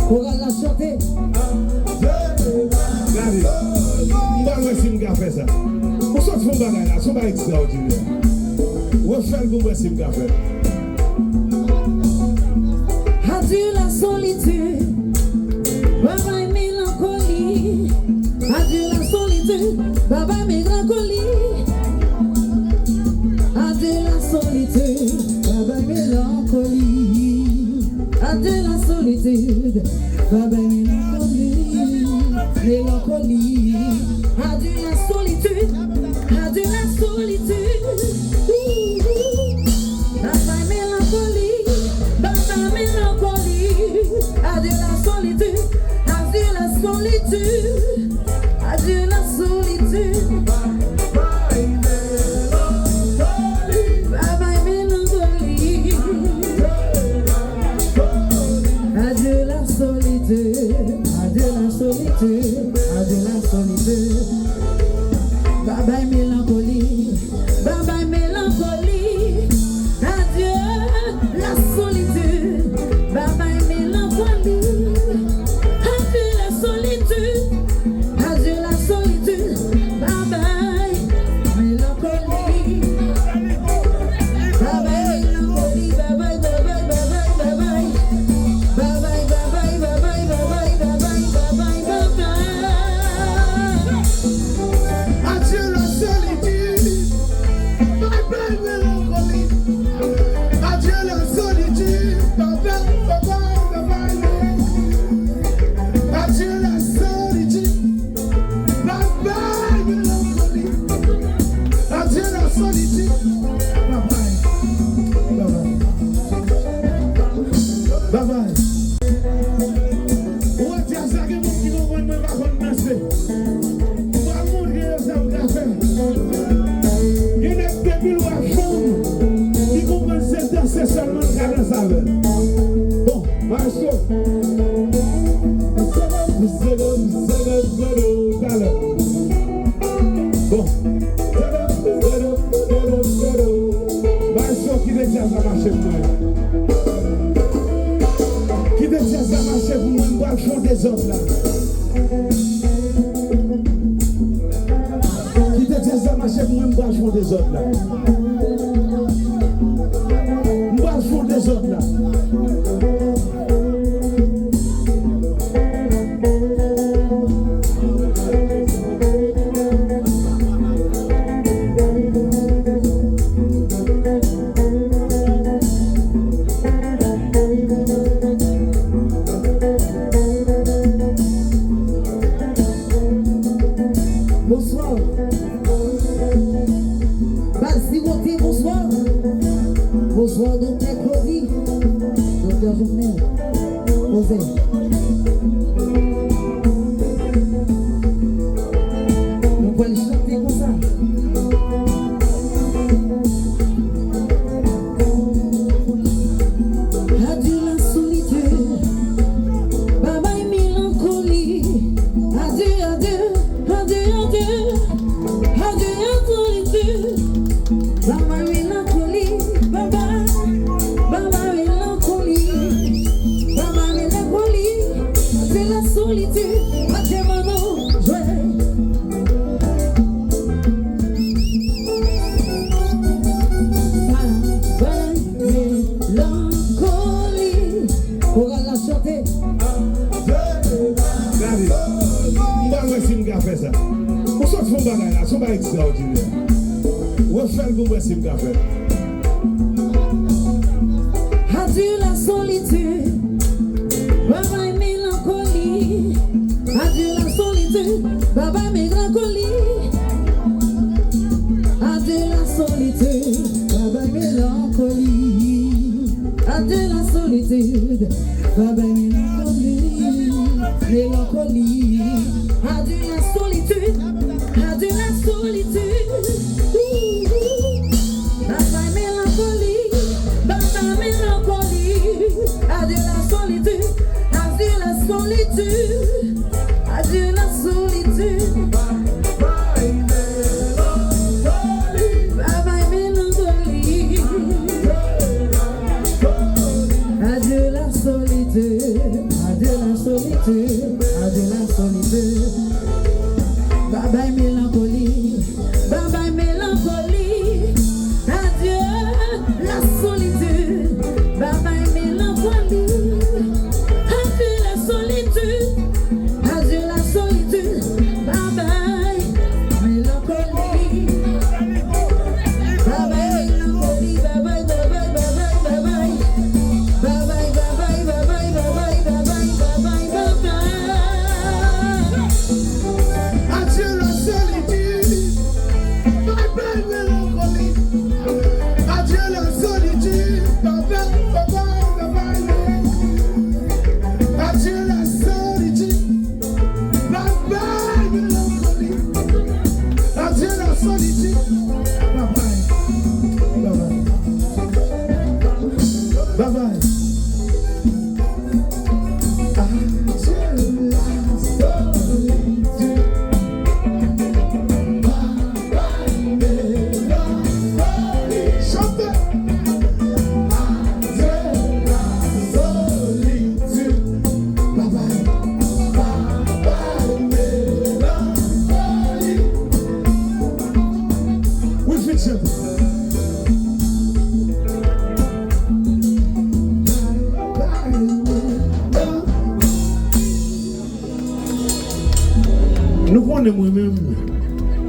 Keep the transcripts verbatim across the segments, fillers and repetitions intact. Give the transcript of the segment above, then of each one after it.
Koral la chante. Gade, m pral wè si m ka fè sa. Ou sot fè yon bagay la, se yon bagay ekstraòdinè. Refè l pou m wè si m ka fè l. Adieu la solitude, bye bye mélancolie. Adieu la solitude, bye bye mélancolie. Adieu la solitude, bye bye mélancolie. Adieu la solitude, bye bye mélancolie. Mélancolie. Adieu la solitude, adieu la solitude. Bye bye mélancolie, bye bye mélancolie. Adieu la solitude, adieu la solitude. Adieu la solitude. Bye bye mélancolie. Bye bye mélancolie. Adieu la solitude. Adieu la solitude. Adieu la solitude. Bye bye mélancolie. Bye bye mélancolie. Adieu la solitude. Bye bye mélancolie. Adieu la solitude. Adieu la solitude. Bye bye mélancolie. Bye bye mélancolie. Bye bye, bye bye, bye bye, bye bye. Bye bye, bye bye, bye bye, bye bye, bye bye, bye bye, bye bye. Adieu la solitude. Bye bye mélancolie. Adieu la solitude. Bye bye, bye bye, bye bye. Adieu la solitude. Bye bye mélancolie. Adieu la solitude. Bye bye. Bye bye. Bye bye. Ou wè djaz la gen moun ki konprann mwen pa konn danse. M pral montre yo sa m ka fè. Gen nèg depi l wè fanm ki konprann se danse sèlman l ka danse avè l. Bon, maestro. Zedop, zedop, zedop, zedop, talè. Bon. Zedop, zedop, zedop, zedop. Maestro, kite djaz la mache pou mwen. Kite djaz la mache pou mwen, m pral fè yon dezòd la. Kite djaz la mache pou mwen, m pral fè yon dezòd la. M pral fè yon dezòd la. Bonswa. Baz Sirote, bonswa. Bonswa, Doktè Claudy. Doktè Jovenel. Poze. Nou pral chante konsa. Adieu la solitude. Bye bye mélancolie. Adieu, adieu, adieu, adieu. Adieu la solitude. Bye bye mélancolie. Bye bye. Bye bye mélancolie. Bye bye mélancolie. Adieu la solitude. Adieu Mano. Jwe. Bye bye mélancolie. Koral la chante. Gade, m pral wè si m ka fè sa. Ou sot fè yon bagay la, se yon bagay ekstraòdinè. Refè l pou m wè si m ka fè l. Adieu la solitude, bye bye mélancolie. Adieu la solitude, bye bye mélancolie. Adieu la solitude, bye bye mélancolie. Adieu la solitude, bye bye mélancolie. Mélancolie. Adieu la solitude, adieu la solitude. Bye bye mélancolie, bye bye mélancolie. Adieu la solitude, adieu la solitude. Adieu la solitude. Bye bye mélancolie. Adieu la solitude. Adieu La solitude, adieu la solitude. Bye bye mélancolie, bye bye mélancolie. Adieu la solitude, bye bye mélancolie. Adieu la solitude, adieu la solitude. Bye bye mélancolie. Bye bye mélancolie, bye bye, bye bye, bye bye, bye bye. Bye bye, bye bye, bye bye, bye bye, bye bye, bye bye, bye bye. Adieu la solitude. Bye bye mélancolie. Adieu la solitude. Bye bye, bye bye, bye bye. Adieu la solitude. Bye bye mélancolie. Adieu la solitude. Bye bye. Bye bye. Bye bye. Adieu la solitude. Bye bye mélancolie. Chante. Adieu la solitude. Bye bye. Bye bye mélancolie. Wilfrid chante. Nou konnen mwen menm,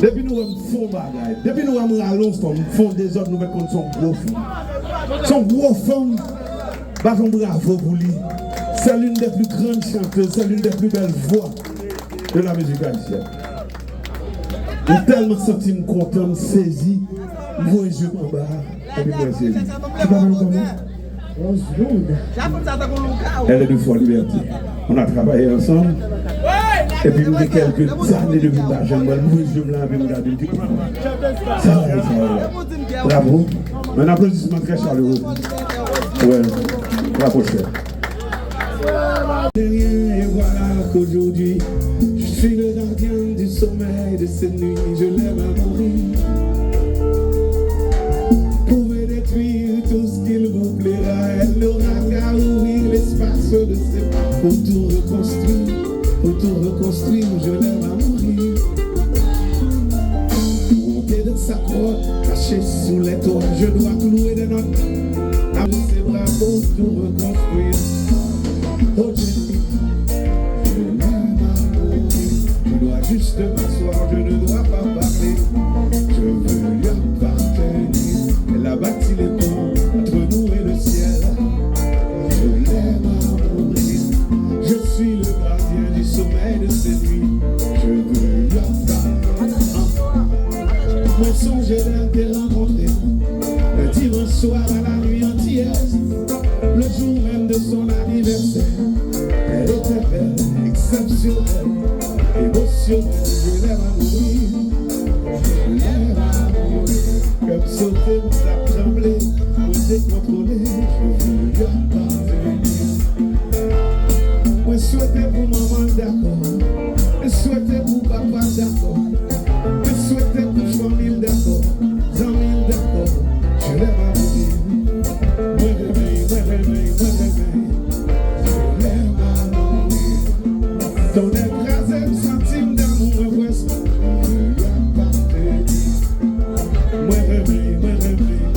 depi nou wè m fè yon bagay, depi nou wè m rale yon fanm, m fè yon dezòd, nou mèt konn se yon gwo fanm. Se yon gwo fanm, bat yon bravo pou li. C'est l'une des plus grandes chanteuses, c'est l'une des plus belles voix de la musique haïtienne. M tèlman santi m kontan, m sezi, m voye je m anba a, epi m wè se li. Ki papa nou konnen? Rosewood. Elle est de Fort Liberté. On a travaillé ensemble. Epi m gen kèlke zane depi m pa janm wè l. M voye je m la, epi m gade, m di, "Sa bagay sa yo la." Bravo. Un applaudissement très chaleureux. Ouais. Bravo, chè. Rien, et voilà qu'aujourd'hui, je suis le gardien du sommeil de cette nuit. Je l'aime à mourir. Pouvez détruire tout ce qu'il vous plaira. Elle n'aura qu'à ouvrir l'espace de ses bras pour tout reconstruire. Pour tout reconstruire, je l'aime à mourir. Monter dans sa grotte, caché sous les toits, je dois clouer des notes. Dans ses bras pour tout reconstruire. Oh Jenny, je l'aime à mourir. Je dois juste m'asseoir, je ne dois pas parler. Je veux lui appartenir. Elle a bâti les ponts entre nous et le ciel. Je l'aime à mourir. Je suis le gardien du sommeil de ses nuits. Je veux lui appartenir. Mwen sonje lè n te rankontre, un dimanche soir à la nuit antillaise, le jour même de son anniversaire. Elle était belle, exceptionnelle, émotionnelle, je l'aime à mourir. Je l'aime à mourir. Kè m sote, m t ap tranble, mwen dekontwole, je veux lui appartenir. Mwen swete pou manman l dakò. Mwen swete pou papa l dakò. Mwen swete pou fanmi l dakò. Zanmi l dakò. Je l'aime à mourir. Mwen renmen, mwen renmen, mwen renmen. Je l'aime à mourir. Tonnè kraze m, santi m damou mwen prèske. Je veux lui appartenir. Mwen renmen, mwen renmen.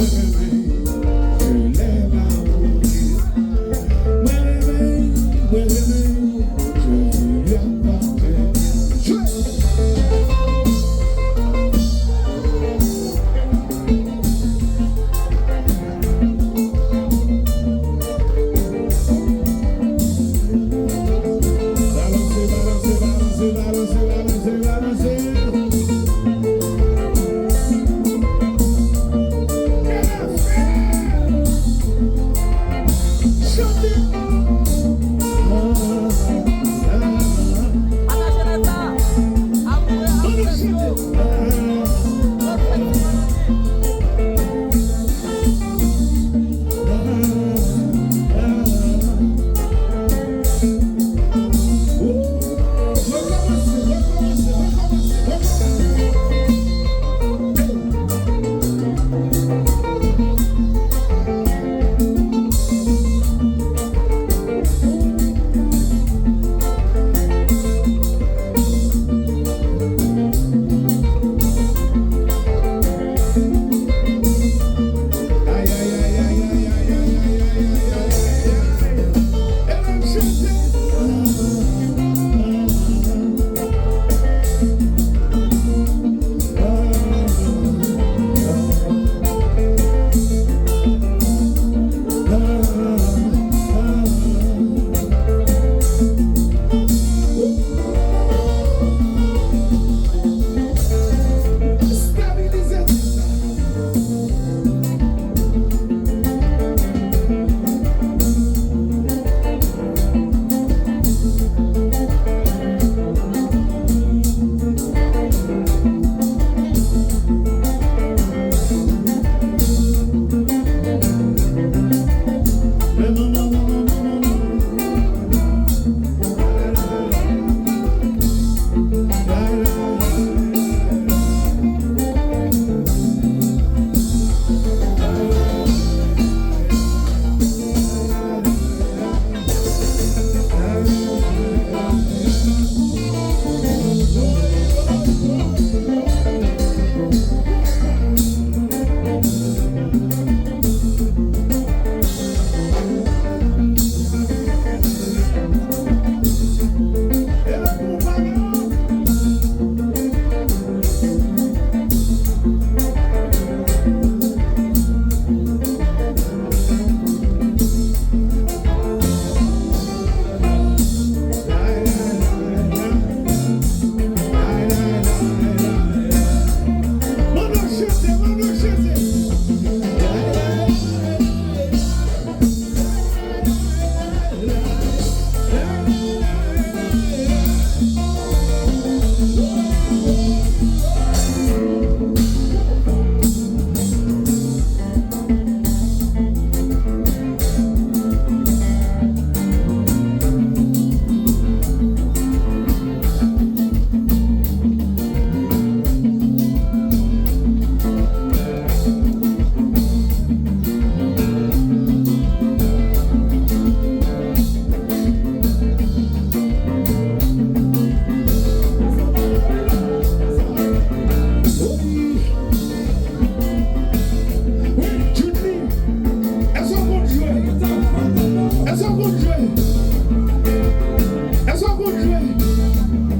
Èske w konn jwe?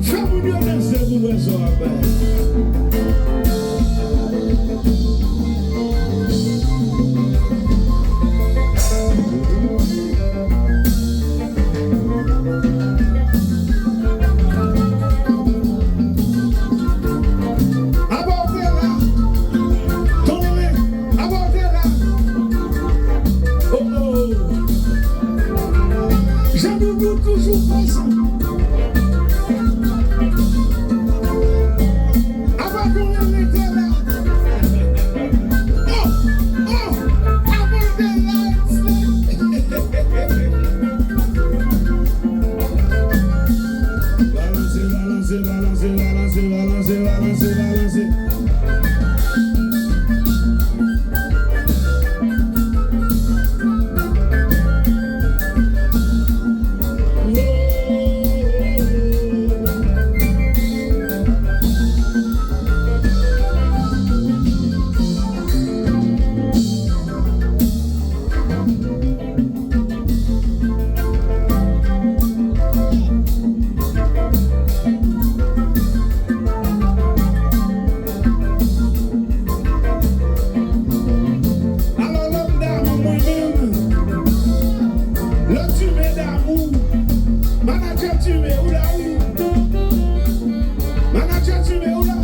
Fè moun yo danse pou n wè sa w ap bay. Apa w te la? Tonlele, apa w te la? Oh, oh. Jan Doudou toujou prezan. Apa Tonlele te la? Oh, oh. Apa w te la? Balanse, balanse, balanse, balanse, balanse, balanse, balanse. Alò, lòm damou mwen menm, lòt imen damou, manadjè imen ou la wi. Manadjè imen ou la.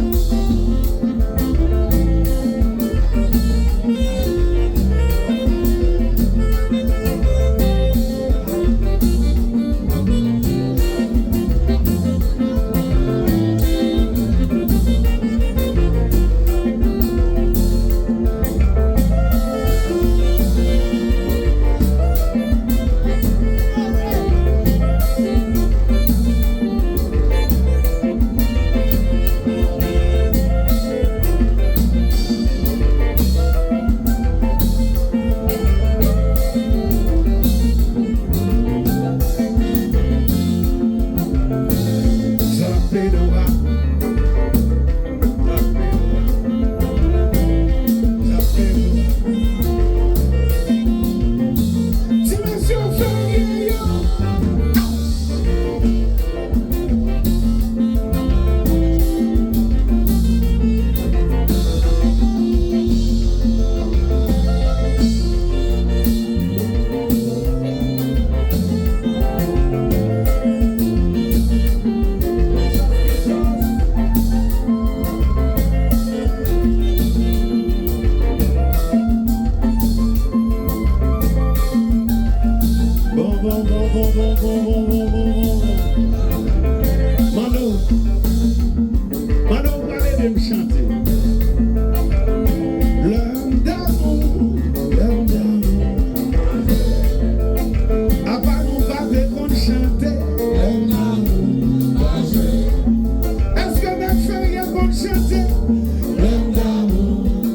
Ti mesye, fè rye yo. Bon, bon, bon. Mano, Mano, ou pral ede m chante. Lè m damou, lè m damou. Apa nou pa te konn chante? Lè m damou, pa jwe. Èske nèg Ferye konn chante? Lè m damou,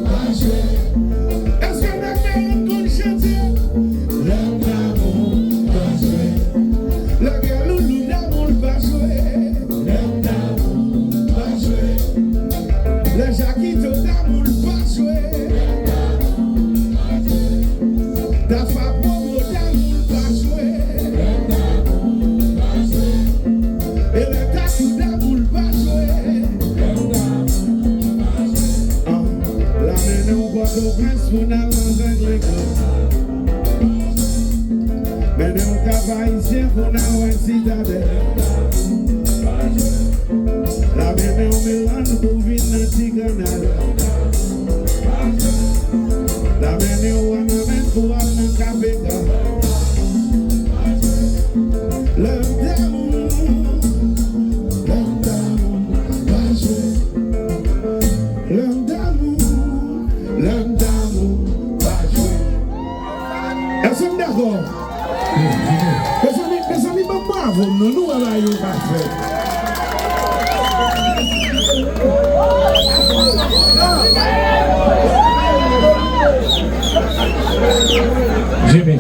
pa jwe. Èske nèg Meyèt konn chante? Lè m damou, pa jwe. Lè Pierre Loulou damou, l pa jwe. Lè m damou, pa jwe. Lè Jakito damou, l pa jwe. Tafa Bobo damou, l pa jwe. E lè Tatou damou, l pa jwe. Ah, l a mennen w Pòtoprens pou n al nan Zenglengo. Mennen w Kap Ayisyen pou n al wè Sitadèl. L a mennen w Milan pou vin nan Ti Kanal. L a mennen w Wanament pou al nan K P K. Lè m damou, lè m damou, pa jwe. Lè m damou, lè m damou, pa jwe. Èske n dakò? Mezanmi, mezanmi, ban m bravo m non, nou wè bagay yo pa fèt. Jimmy.